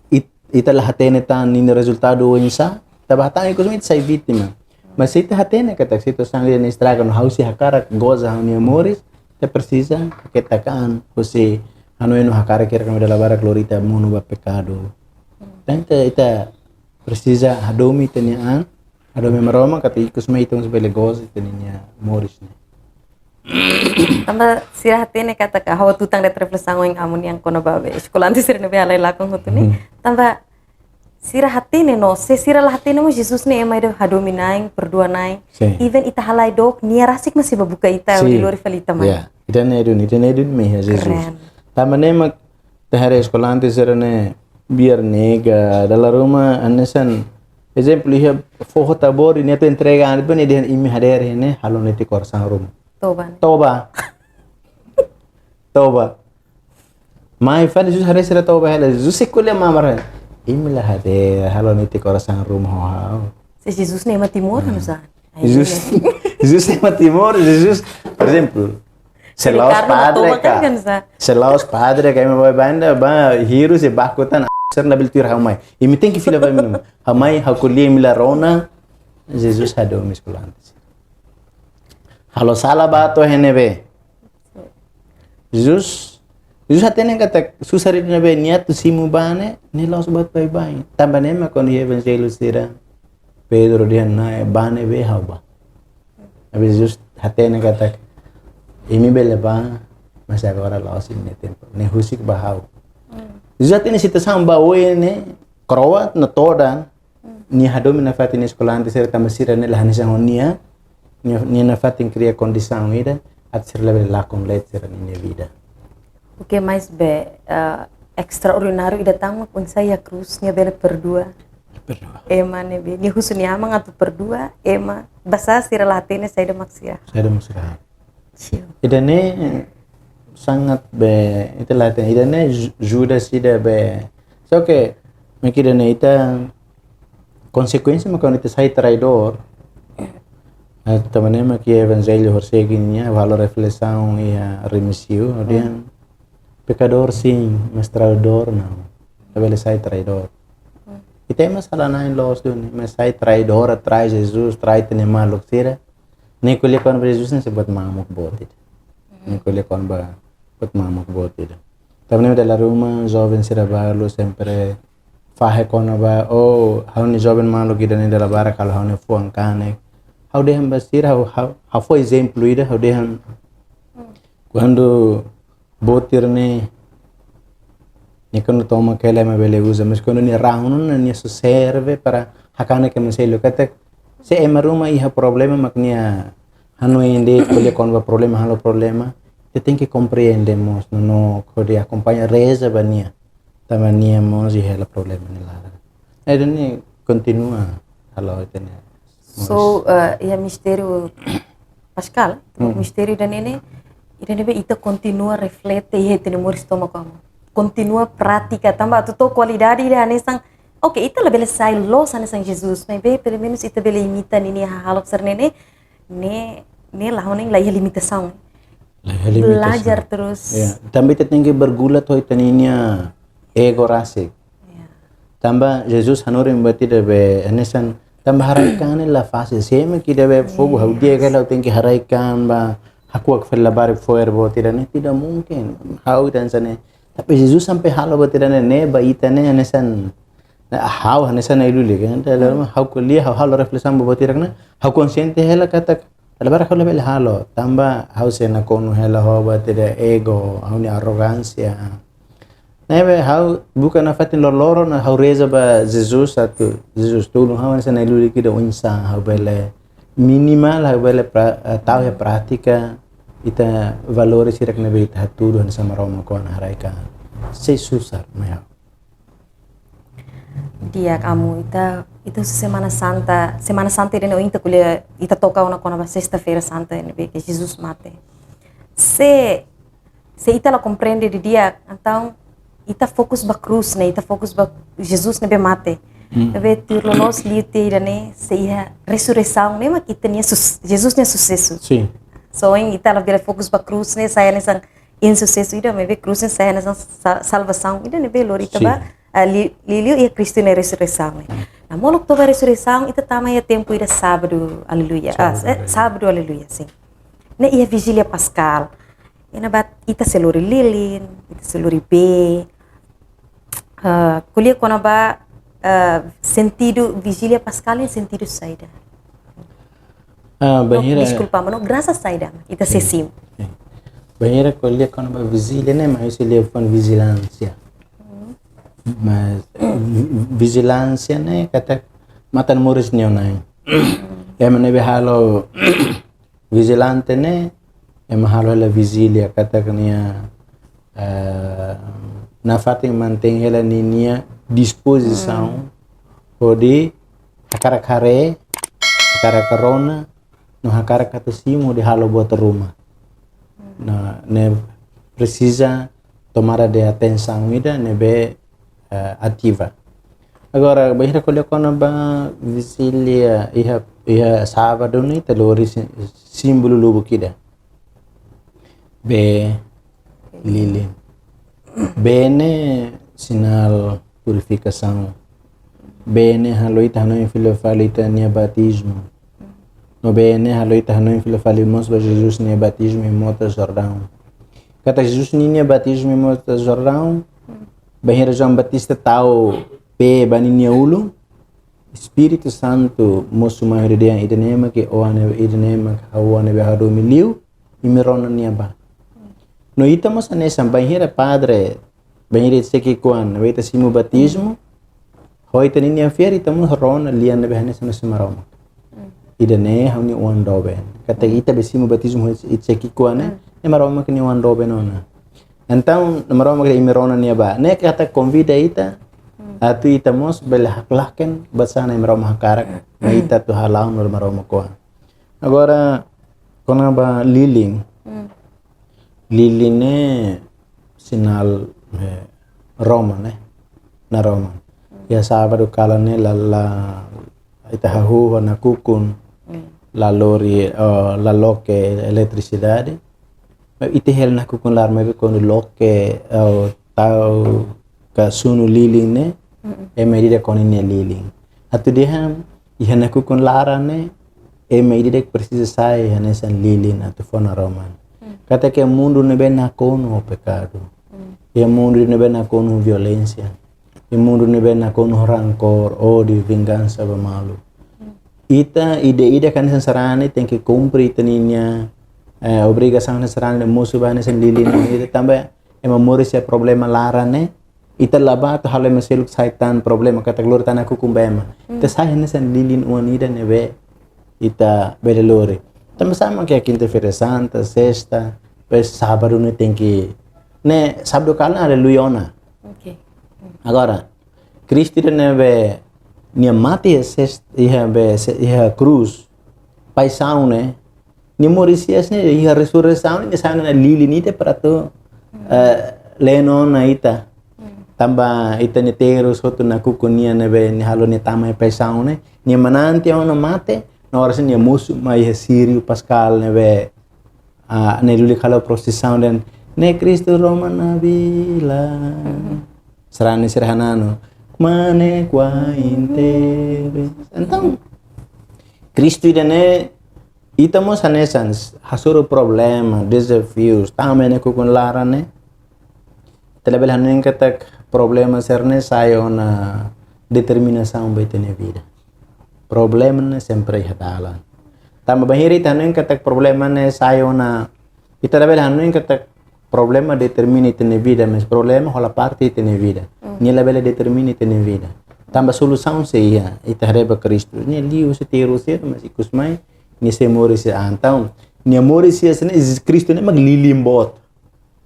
It-, ita la hatene tan ninia rezultadu oinsá, ita bá hatama ikus mai ita sai vítima. Mas se ita hatene katak situasaun ida-ne'e estraga no ha'u sei hakarak goza ha'u-nia moris, ita presiza haketak an husi hanoin no hakarak kira kami dala barak lori ita monu ba pekadu. Entaun ita, ita presiza hadomi ita-nia an, hadomi Maromak katak ikus mai ita mós bele goza ita-nia moris ne'e. Tanba sira hatene katak ha'u tutan de'it reflesaun ohin amu nian kona-ba be eskolante sira ne'ebé halai lakon hotu ne'e. Tanba sira hatene no, se sira la hatene mós Jesus ne'e ema ida hadomi na'in, perdua na'in. Sin. Even ita halai dook, nia rasik mós sei bá buka ita, hodi lori fali ita mai. Ya, ida-ne'e duni, ida-ne'e duni mai iha Jesus. Keren. Tanba ne'e mak ita haree eskolante sira ne'e biar nega, dala ruma hanesan Ezemplu, iha foho Tabori, nia atu entrega an, depois nia dehan imi hadeer ne'e, halo netik orasaun ruma. Toba ne'e. Toba. Toba. Mai fali Jesus hadeer sira toba hela. Jesus sei ko'alia mamar. Imi la hadeer, halo netik orasaun ruma ho ha'u. Se Jesus ne'e ema Timor, hmm, anu sa. Jesus, Jesus ema Timor, Jesus, por ezemplu, se la'ós Ricardo padre toba ka, kan, kan sa. Se la'ós padre ka, imi ba banda, ba hirus e baku tan, sira labele tuir ha'u mai. Imi tenke fila ba imi. Ha'u mai, ha'u ko'alia imi la rona, Jesus hadomi eskolante. Halo sala ba to'o iha ne'ebé. Jesus, Jesus hatene katak susar ida ne'ebé nia atu simu ba ne'e, ne'e la'ós buat baibain. Tanba ne'e mak kuandu evanjellu sira, Pedro dehan na'i, ba ne'ebé ha'u ba. Tapi Jesus hatene katak imi bele ba, mas agora la'ós imi-nia tempu. Ne'e husik ba ha'u. Hmm. Jesus hatene situasaun ba oin ne'e, kroat no todan, nia hadomi nafatin eskolante sira tanba sira ne'e la hanesan ho nia, nia, nia nafatin kria kondisaun ida, atu sira labele lakon leet sira-nia vida. Oke, maibé, eh, estraordináriu ida tan mak oinsá iha krús nia bele perdua. Perdua. Ema ne'ebé, nia husu nia aman atu perdua, ema, basá sira la hatene saida mak sira. Saida mak sira. Sim. Ida-ne'e sangat be, ita la hatene, ida-ne'e Ju-, Judas ida be. Só ke, mak ida-ne'e ita konsekuénsia mak kuandu ita sai traidór. Eh, tanba ne'e mak evanjellu horisehik nian, halo reflesaun iha Remexio, dehan pekadór sim, mas traidór não. Labele sai traidór. Ita ema sala-na'in loos duni, mas sai traidór, trai Jesus, trai ita-nia maluk sira. Ne'e ko'alia kona-ba Jesus ne'e sei buat mamuk boot ida. Ne'e ko'alia kona-ba buat mamuk boot ida. Tanba ne'e dala ruma joven sira balu sempre fahe kona-ba, oh, ha'u-nia joven maluk ida-ne'e dala barak halo ha'u-nia fuan kanek. Ha'u dehan ba sira, ha'u, ha'u, ha'u fó ezemplu ida, ha'u dehan. Kuandu botir ne'e, nia kuandu tomak hela ema bele uza, mas kuandu nia rahun ona nia só serve para hakanek ema seluk. Katak, se ema ruma iha problema mak nia hanoin de'it, ko'alia kona-ba problema, halo problema, ita tenke komprende mós, no, no, hodi akompaña, reza ba nia. Tanba nia mós iha hela problema nia laran. Ida-ne'e kontinua halo ita-nia. So, eh, iha mistériu Paskál, hmm, mistériu ida-ne'e ne'e, ida-ne'ebé ita kontinua reflete iha ita-nia moris tomak, kontinua pratika, tanba atu to'o kualidade ida hanesan, oke, ita labele sai loos hanesan Jesus, maibé pelumenus ita bele imita ninia hahalok sira-ne'e ne'e, ne'e, ne'e la hanoin la iha limitasaun. La iha limitasaun. Belajar terus. Ya, tanba ita tenke bergulat ho ita-nia ego rasik. Ya. Tanba Jesus hanorin buat ida be hanesan, tanba haraik an ne'e la fasil. Se ema ida be fogo, ha'u di'ak hela, ha'u tenke haraik an ba, hakuak fali labarik fo'er buat ida-ne'e, tidak mungkin. Ha'u ida hanesan ne'e. Tapi Jesus sampai halo buat ida-ne'e, ne'e ba ita ne'e hanesan, ne'e ha'u hanesan na'i-lulik, kan? Dalam ha'u ko'alia, ha'u halo reflesaun ba buat ida-ne'e, ha'u konsiente hela katak, dala barak ha'u labele halo, tanba ha'u sei nakonu hela ho buat ida ego, ha'u-nia arrogánsia. Ne'ebé ha'u buka nafatin loroloron, ha'u reza ba Jesus atu, Jesus tulun ha'u hanesan na'i-lulik ida oinsá ha'u bele minimal, ha'u bele pra-, eh, tau iha prátika ita valores sira ne'ebé ita hatudu hanesan Maromak kona haraik an. Sei susar mai ha'u. Di'ak, Amu, ita, ita husu Semana Santa, Semana Santa ida-ne'e ohin ita ko'alia, ita toka ona kona-ba Sesta-feira Santa ne'ebé ke Jesus mate. Se, se ita la komprende didi'ak, entaun ita fokus ba krús ne'e, ita fokus ba Jesus ne'ebé mate. Hmm. Ne'ebé tuir loloos liu tiha ida-ne'e, sei iha resureisaun ne'e mak ita-nia sus-, Jesus nia susesu. Sim. So, ohin ita labele fokus ba krús ne'e, sai hanesan insusesu ida, maibé krús ne'e sai hanesan sa-, salvasaun ida ne'ebé lori ita, sim, ba, ah, li-, liuliu iha Kristu nia resureisaun ne'e. Nah, molok to'o ba resureisaun, ita tama iha tempu ida Sábadu Aleluia. Ah, Sábadu, eh, Aleluia. Sábadu Aleluia, sim. Ne'e iha Vijília Paskál. Iha ne'ebá ita sei lori lilin, ita sei lori bee. Ah, ko'alia kona-ba, ah, sentidu Vijília Paskál ne'e sentidu saida? Ah, oh, bainhira, deskulpa, mano, grasa saida ita sei simu. Sim. Bainhira ko'alia kona-ba vijília ne'e, mai husi liafuan vijilánsia. Hmm. Mas, eh, vi-, vijilánsia ne'e katak matan-moris nia ona. Hmm. Ema ne'ebé halo vijilante ne'e, ema halo hela vijília, katak nia, eh, nafatin mantein hela ninia dispozisaun, hmm, hodi hakarak haree, hakarak rona, no hakarak atu simu hodi halo buat ruma. Nah, ne'e presiza tomada de atensaun ida ne'ebé, eh, ativa. Agora, bainhira ko'alia kona-ba vijília iha, iha sábadu ne'e, ita lori sí-, símbolu lubuk ida. Bee, lilin. Bee ne'e sinál purifikasaun. Bee ne'e halo ita hanoin fila fali ita-nia batizmu. No bee ne'e halo ita hanoin fila fali mós ba Jesus nia batizmu iha Mota Jordaun. Katak Jesus ninia batizmu iha Mota Jordaun, bainhira João Batista tau pé ba ninia ulun, Espíritu Santu mosu mai hodi dehan: "Ida-ne'e mak Oan ne'ebé, ida-ne'e mak ha'u Oan ne'ebé ha'u hadomi liu, imi rona nia bá." No ita mós hanesan, bainhira padre, bainhira ita sei ki'ikoan, bainhira ita simu batizmu, ho ita ninia fiar ita mós rona lian ne'ebé hanesan husi Maromak. Ida-ne'e ha'u-nia Oan doben. Katak ita be simu batizmu ho ita sei ki'ikoan ne'e, ne'e Maromak nia Oan doben ona. Entaun, Maromak dehan imi rona nia bá. Ne'e katak konvida ita, atu ita mós bele haklaken, ba sá ne'ebé Maromak hakarak, no ita atu hala'o no Maromak ko'a. Agora, kona-ba lilin. Lilin ne'e sinál, eh, Roma ne'e, naroman. Iha sábadu kalan ne'e la, la, ita hahú ho nakukun, la lori, eh, la loke eletrisidade. Ita hela nakukun laran maibé kuandu loke, eh, tau ka sunu lilin ne'e, ema ida-idak kona nia lilin. Atu dehan, iha nakukun laran ne'e, ema ida-idak presiza sai hanesan lilin atu fó naroman. Katak iha mundu ne'ebé nakonu ho pekadu. Iha mundu ne'ebé nakonu ho violénsia. Iha mundu ne'ebé nakonu ho rankór, ódiu, vingansa ba malu. Ita ida-idak hanesan sarani tenke kumpre ita ninia, eh, obrigasaun hanesan sarani, mosu ba hanesan lilin ida tanba ema moris iha problema laran ne'e, ita la bá atu halo ema seluk sai tan problema, katak lori tan nakukun ba ema. Ita sai hanesan lilin oan ida ne'ebé ita bele lori. Tanba sá mak iha kinta-feira santa, sesta, depois sábadu ne'e tenke, ne'e sábadu kalan aleluia ona. Oke. Agora, Kristu ida ne'ebé nia mate iha sest-, iha be se-, iha krús, paixaun ne'e, nia moris hi'as ne'e, iha resurreisaun ne'e, nia sai hanesan lilin ida para atu, eh, leno ona ita. Tanba ita-nia terus hotu nakukun nia ne'ebé nia halo nia tama iha paixaun ne'e, nia manán tiha ona mate, no oras ne'e nia mosu mai iha síriu paskál ne'ebé, ah, ne'e lulik halo prosisaun dehan: "Ne'e Kristu Roma nia vila." Sarani sira hananu: "Mane kua inte." Entaun, Kristu ida-ne'e, ita mós hanesan, hasoru problema, dezafius, tama iha nakukun laran ne'e, ita labele hanoin katak problema sira-ne'e sai ona determinasaun ba ita-nia vida. Problema ne'e sempre iha dalan. Tanba bainhira ita hanoin katak problema ne'e sai ona, ita labele hanoin katak problema determina ita-nia vida, mas problema hola parte ita-nia vida. Nia labele determina ita-nia vida. Tanba solusaun sei iha, ita haree ba Kristu. Nia liu husi terus, mas ikus mai nia sei moris iha an. Entaun, nia moris iha sini, Kristu ne'e mak lilin boot.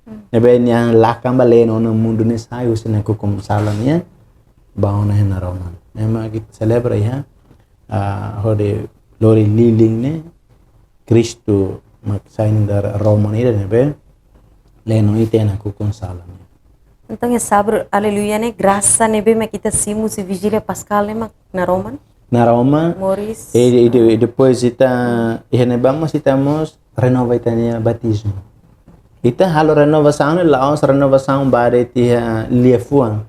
Ne'ebé nia lakan ba leno ona mundu ne'e sai husi nakukun sala nian, ba ona iha naroman. Ne'e mak ita selebra iha, ah, hodi lori lilin ne'e, Kristu mak sai nu'udar roman ida ne'ebé leno ita iha nakukun sala nian. Entaun, iha sábadu aleluia ne'e, grasa ne'ebé mak ita simu husi vijília paskál ne'e mak naroman? Naroman. Moris. E, e, e, depois ita, iha ne'ebá mós ita mós renova ita-nia batizmu. Ita halo renovasaun ne'e la'ós renovasaun ba de'it iha liafuan.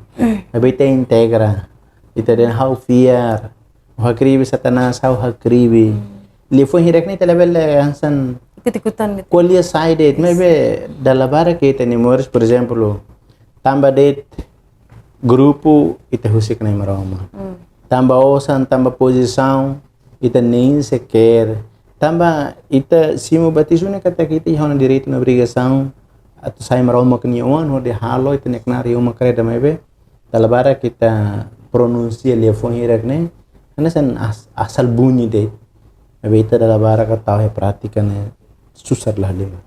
Maibé ita integra. Ita dehan ha'u fiar. Ha'u hakribi Satanás, ha'u hakribi. Liafuan hirak ne'e ita labele hanesan ikut-ikutan de'it. Ko'alia sai de'it, maibé dala barak ita-nia moris, por ezemplu, tanba de'it grupu ita husik Na'i Maromak. Tanba osan, tanba pozisaun, ita nein seker. Tanba ita simu batizmu ne'e katak ita iha ona direitu no obrigasaun atu sai Maromak nia oan hodi halo ita-nia knaar iha uma kreda, maibé dala barak ita pronunsia liafuan hirak ne'e hanesan as-, asal bunyi de'it. Maibé ita dala barak tau iha prátika ne'e susar la halimar.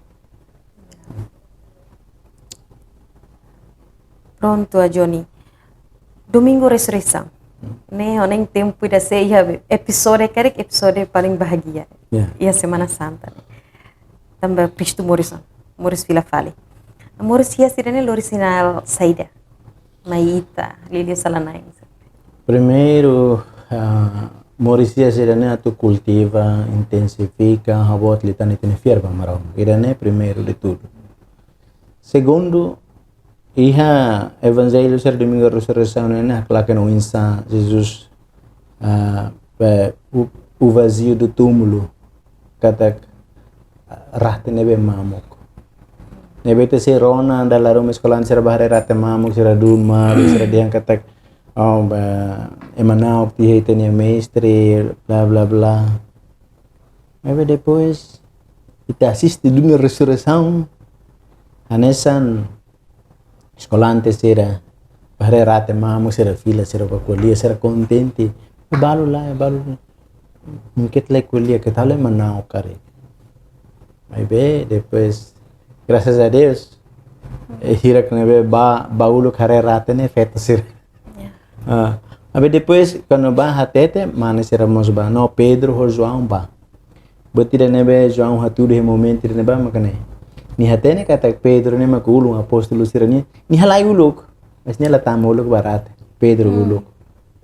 Prontu, Johnny. Domingu Resureisaun. Ne'e, ho ne'e tempu ida sei iha episode, karik episode paling bahagia. Ya. Iha Semana Santa. Tanba Kristu moris ona. Moris fila fali. Moris hi'as ida-ne'e lori sinál saida mai ita, liuliu sala-na'in? Primeiru, ah, moris hi'as ida-ne'e atu kultiva, intensifika, haboot liután ita-nia fiar ba Maromak. Ida-ne'e primeiru de tudu. Segundu, iha Evanjellu sira Domingu Resureisaun ne'e haklaken oinsá Jesus, ah, be, o, o vazio do túmulo, katak, ah, rate ne'ebé mamuk. Ne'ebé ita sei rona dala ruma eskolante sira bá haree rate mamuk, sira duun malu, sira dehan katak, oh, be, ema na'ok tiha ita-nia mestre, bla, bla, bla. Maibé depois, ita asiste Domingu Resureisaun, hanesan eskolante sira bá haree rate mamuk, sira fila, sira bá ko'alia, sira kontente. Balu la, balu la. Mungkin la ko'alia, keta la manau kare. Maibé, depois, graças a Deus, eh, hirak ne'ebé bá, bá uluk haree rate ne'e feto sira. Ya. Ah, maibé depois, kuandu bá hatete, mane sira mós bá. No, Pedro ho João bá. Buat ida ne'ebé João hatudu iha momentu ida-ne'ebá mak ne'e. Nia hatene katak Pedro ne'e mak ulun apóstolu sira-nian. Nia halai uluk. Mas nia la tama uluk ba rate. Pedro Hmm. uluk.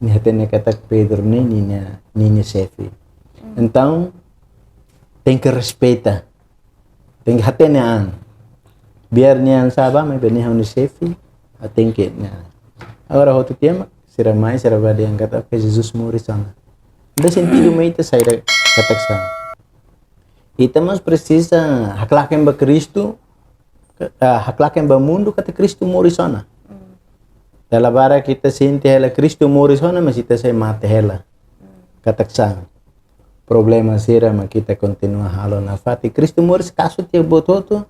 Nia hatene katak Pedro ne'e ninia, ninia xefe. Hmm. Entaun, tenke respeita. Tenke hatene an. Biar nia hanesan ba, maibé nia ha'u-nia xefe, ha'u tenke nia. Agora, hotu tiha mak, sira mai, sira bá dehan katak, oke, Jesus moris ona. Ida sentidu mai ita saida katak sá. Ita mós presiza haklaken ba Kristu, ah, haklaken ba mundu katak Kristu moris ona. Hmm. Dala barak ita sente hela Kristu moris ona, mas ita sei mate hela. Hmm. Katak sá. Problema sira mak ita kontinua halo nafatin. Kristu moris kasu tiha buat hotu,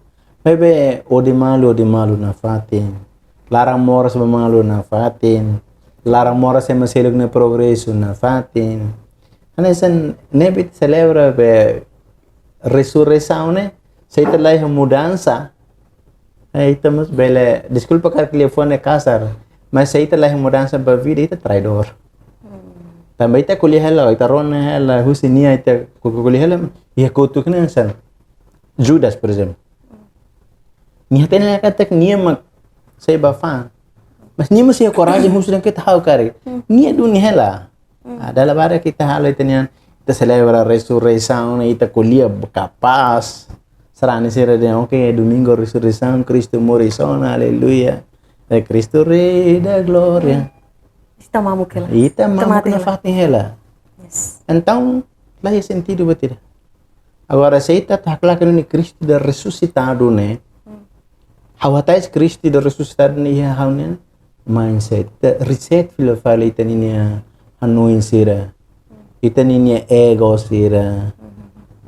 maibé odi malu, odi malu nafatin. Laran moras ba malu nafatin. Laran moras ema seluk nia progresu nafatin. Hanesan ne'ebé ita selebra be resureisaun ne'e, se ita la iha mudansa, eh, ita mós bele, deskulpa karik liafuan ne'e kasar, mas se ita la iha mudansa ba vida, ita traidór. Hmm. Tanba ita ko'alia hela, ita rona hela, husi nia ita ko-, ko-, ko'alia hela, iha kotuk ne'e hanesan Judas, por ezemplu. Nia hatene katak nia mak sei bá fa'an. Mas nia mós iha korajen husu dehan katak ha'u karik. Hmm. Nia duni hela. Hmm. Ah, dala barak ita halo ita-nian, ita selebra resureisaun, ita ko'alia kapás. Sarani sira dehan, oke, Domingu Resureisaun, Kristu moris ona, aleluia. Eh, Kristu Rei da Glória. Hmm. Ita mamuk hela. Ita Ita mamuk mate hela. Nafatin hela. Yes. Entaun, la iha sentidu buat ida. Agora, se ita atu haklaken Kristu ida resusitadu ne'e, Hmm. ha'u hatais Kristu ida resusitadu ne'e iha ha'u-nia mindset. Ita reset fila fali ita ninia hanoin sira. Hmm. Ita ninia ego sira. Hmm.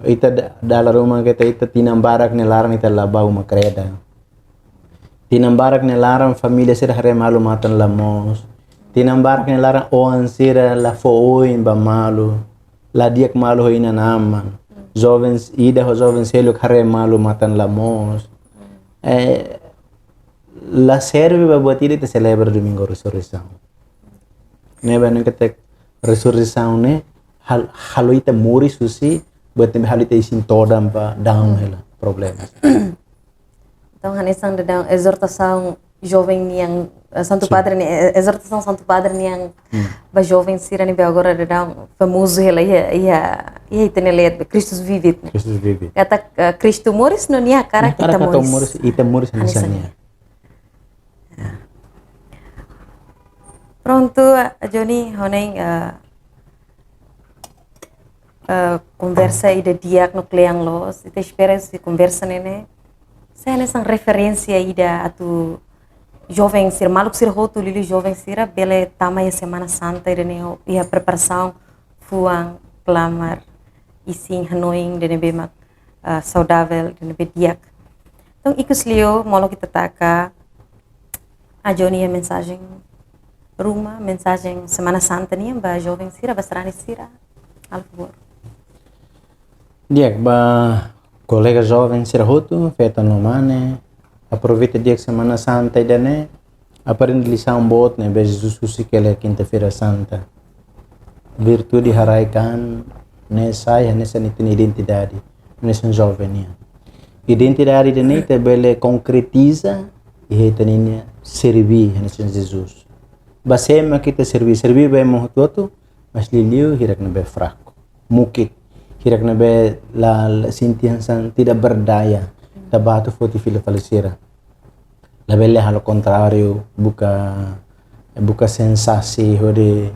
Ita da-, dala ruma katak ita tinan barak nia laran ita la bá uma kreda. Tinan barak nia laran família sira haree malu matan la moos. Tinan barak nia laran oan sira la fó oin ba malu. La di'ak malu ho inan-aman. Joven ida ho joven seluk haree malu matan la moos. Eh, la serve ba buat ida ita selebra Domingu Resureisaun. Ne'ebé ne'e katak resureisaun ne'e hal-, halo ita moris husi buat ne'ebé halo ita isin todan ba down hela problema. Entaun, hanesan daudaun ezortasaun joven nian, eh, Santu Sin. Padre nian, eh, ezortasaun Santu Padre nian Hmm. ba joven sira ne'ebé agora daudaun famozu hela iha, iha, iha ita-nia leet, Christus Vivit, ne'e. Christus Vivit. Katak, eh, Kristu moris no nia hakarak Nia hakarak ita atu moris. moris, ita moris hanesan Hanesan nia. nia. Prontu, Joni, ho ne'e, eh, eh, konversa ida di'ak no kle'an loos. Ita espera se konversa ne'e ne'e sai hanesan referénsia ida atu joven sira, maluk sira hotu, liuliu joven sira bele tama iha Semana Santa ida-ne'e ho, iha preparasaun fuan, klamar, isin hanoin ida ne'ebé mak, eh, saudavel, ida ne'ebé di'ak. Entaun, ikus liu, molok ita taka, Joni, iha mensajen ruma, mensajen Semana Santa nian ba joven sira, ba sarani sira, halo favór. Di'ak, ba kolega joven sira hotu, feto no mane, aproveita di'ak Semana Santa ida-ne'e, aprende lisaun boot ne'ebé Jesus husik hela iha Kinta-feira Santa. Virtude haraik an ne'e sai hanesan ita-nia identidade, hanesan joven nian. Identidade ida-ne'e ita bele konkretiza iha ita-nia serbí hanesan Jesus. Ba sé mak ita serbí, serbí ba ema hotu-hotu, mas liuliu hirak ne'ebé fraku, mukit, hirak ne'ebé la, la sente hanesan tidak berdaya, ita bá atu foti fila fali sira. Labele halo kontráriu, buka, buka sensasaun hodi,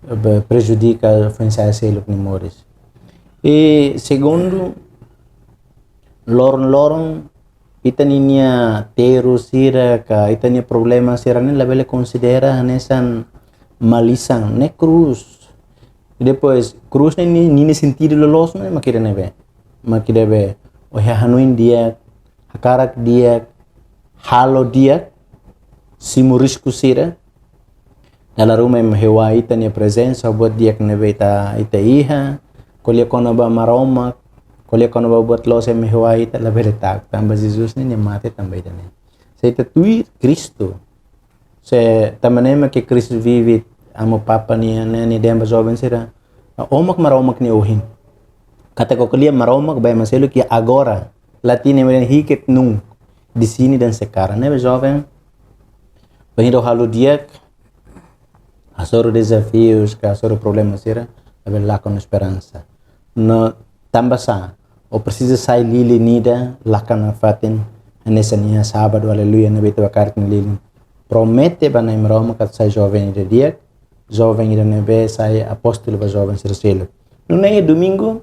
be, prejudika foin-sa'e seluk nia moris. I segundu, loron-loron ita-nia terus sira ka ita-nia problema sira-ne'e labele konsidera hanesan malisan, ne'e krús. Depois, krús ne'e nia, nia sentidu loloos ne'e mak ida-ne'ebé. Mak ida-ne'ebé, ó iha hanoin di'ak, hakarak di'ak, halo di'ak, simu risku sira. Dala ruma ema hewai ita-nia prezensa, buat di'ak ne'ebé ita, ita iha, ko'alia kona-ba Maromak, ko'alia kona-ba buat loos ema hewai ita, labele ta'uk, tanba Jesus ne'e nia mate tanba ita-nia. Se ita tuir Kristu, se tanba ne'e mak Christus Vivit, Amu Papa nia, ne'e, nia dehan ba joven sira, ó mak Maromak nia ohin. Katak ó ko'alia Maromak ba ema seluk iha agora, latin ne'e hic et nunc, di sini dan sekarang. Ne'ebé joven, bainhira ó halo di'ak, hasoru dezafius ka hasoru problema sira, labele lakon esperansa. No tanba sá, ó presiza sai lilin ida, lakan nafatin, hanesan iha sábadu, aleluia, ne'ebé ita bá karik nia lilin. Promete ba Na'i Maromak atu sai joven ida di'ak, joven ida ne'ebé sai apóstolu ba joven sira seluk. Nune'e domingu,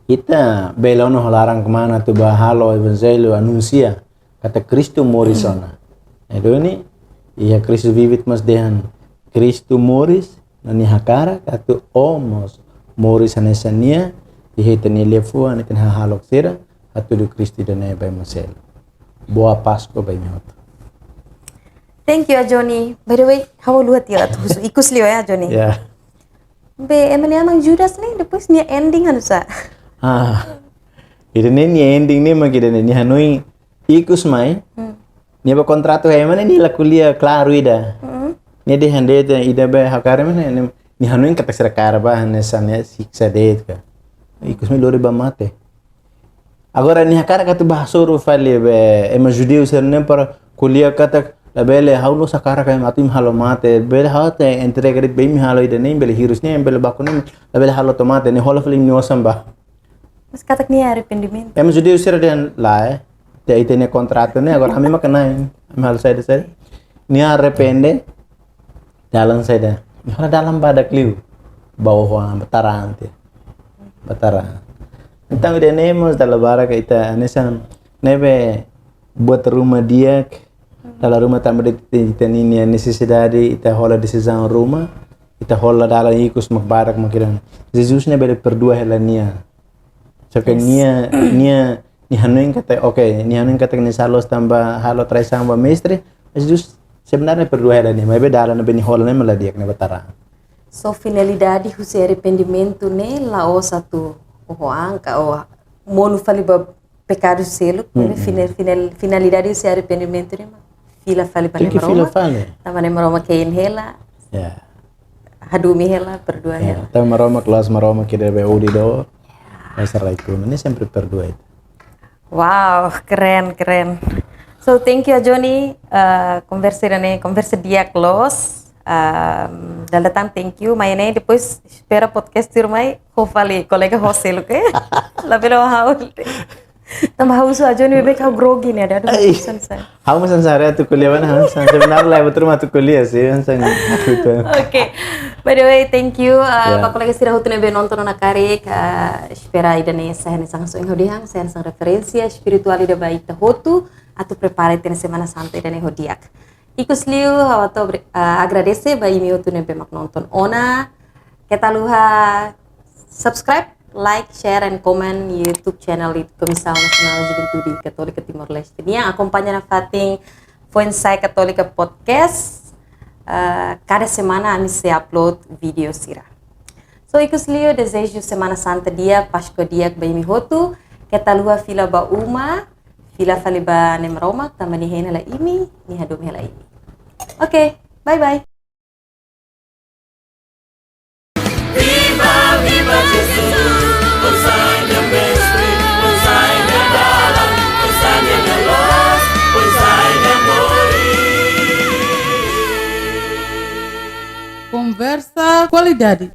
ita bele ona ho laran kmanas atu bá halo evanjellu, anunsia katak Kristu moris ona. Ne'e duni, iha Christus Vivit mós dehan, Kristu moris, no nia hakarak atu ó mós moris hanesan nia, iha ita-nia liafuan, ita-nia hahalok sira, hatudu Kristu ida-ne'e ba ema seluk. Boa Páscoa ba imi hotu. Thank you, Ajoni. By the way, ha'u haluha tiha atu husu ikus liu ya, Ajoni. Ya. Be, ema nia aman Judas ne'e, depois nia ending anu sá? Ah, ida-ne'e nia ending ne'e mak ida-ne'e, nia hanoin ikus mai. Hmm. Nia bá kontratu ho ema ne'e, nia la ko'alia klaru ida. Hmm. Nia dehan de'it ida be hakarak mak ne'e, nia, nia hanoin katak sira kaer ba hanesan ne'e siksa de'it ka. Ikus mai lori ba mate. Agora nia hakarak atu bá hasoru fali be ema judeu sira-ne'e para ko'alia katak labele, ha'u la'ós hakarak atu imi halo mate, bele ha'u atu entrega de'it, be imi halo ida-ne'e, bele hirus ne'e, bele baku ne'e, labele halo to'o mate, ne'e hola fali imi-nia osan bá. Mas katak nia arrependimentu. Ema judeu sira dehan lae, ita, ita-nia kontratu ne'e, agora ami mak kena, ami halo saida saida. Nia arrepende, dalan saida. Nia hola dalan badak liu. Ba oho an, ba tara an tiha. Ba tara an. Entaun ida-ne'e mós dala barak ita hanesan ne'ebé buat ruma di'ak, dala ruma tanba de'it ita-nia nesesidade, ita hola desizaun ruma, ita hola dalan ikus mak badak mak ida-ne'e. Jesus ne'e bele perdua hela nia. Só ke, yes, nia, nia, nia hanoin katak, oke, nia hanoin katak nia sala loos tanba halo traisaun ba mestre, mas Jesus sebenarnya perdua hela nia, maibé dalan ne'ebé nia hola ne'e mak la di'ak, ne'e ba tara an. So, finalidade husi arrependimentu ne'e la'ós atu oho an ka, ou monu fali ba pekadu seluk, mm-mm, maibé final-, final-, finalidade husi arrependimentu ne'e mak fila fali ba Na'i Maromak. Tenke fila fali. Tanba Na'i Maromak hein hela. Ya. Hadomi hela, perdua hela. Ya, tanba Maromak, loos Maromak ida be udi do. Esa rai tuna, nia sempre perdua ita. Wow, keren, keren. So, thank you, Ajoni. Eh, konversa ida-ne'e, konversa di'ak loos. Ehm, dala ida tan thank you. Mai ne'e, depois espera podcast tuirmai, ho fali kolega ho seluk, eh? Labele ho ha'u. Tanba ha'u husu Ajoni, bebek ha'u grogi ne'e, ada, aduh, ai, hanesan sá. Ha'u mós hanesan sá atu ko'alia, mana hanesan sá. Sebenarnya la buat ruma atu ko'alia sih, hanesan sá. Oke. By the way, thank you, eh, ya, ba kolega sira hotu ne'ebé nonton ona karik, eh, espera ida-ne'e sai hanesan sá, ha'u dehan sai hanesan referénsia espirituál ida ba ita hotu, atu prepara ita-nia Semana Santa ida-ne'e ho di'ak. Ikus liu, ha'u atu abri-, eh, agradese ba imi hotu ne'ebé mak nonton ona. Keta haluha subscribe, like, share, and comment YouTube channel di Komisaun Nasionál Juventude Katólika Timor-Leste nian. Akompaña nafatin Foinsa'e Katólika Podcast. Eh, kada semana ami sei upload vídeo sira. So, ikus liu, dezeju Semana Santa di'ak, Páskua di'ak ba imi hotu. Keta haluha fila ba uma, fila fali ba Na'i Maromak, tanba nia hein hela imi, nia hadomi hela imi. Ok, bye bye. Viva, viva Jesus, Pois Ai Mestre, Pois Ai Dalan, Pois Ai Luz, Pois Ai Moris. Konversa kualidade.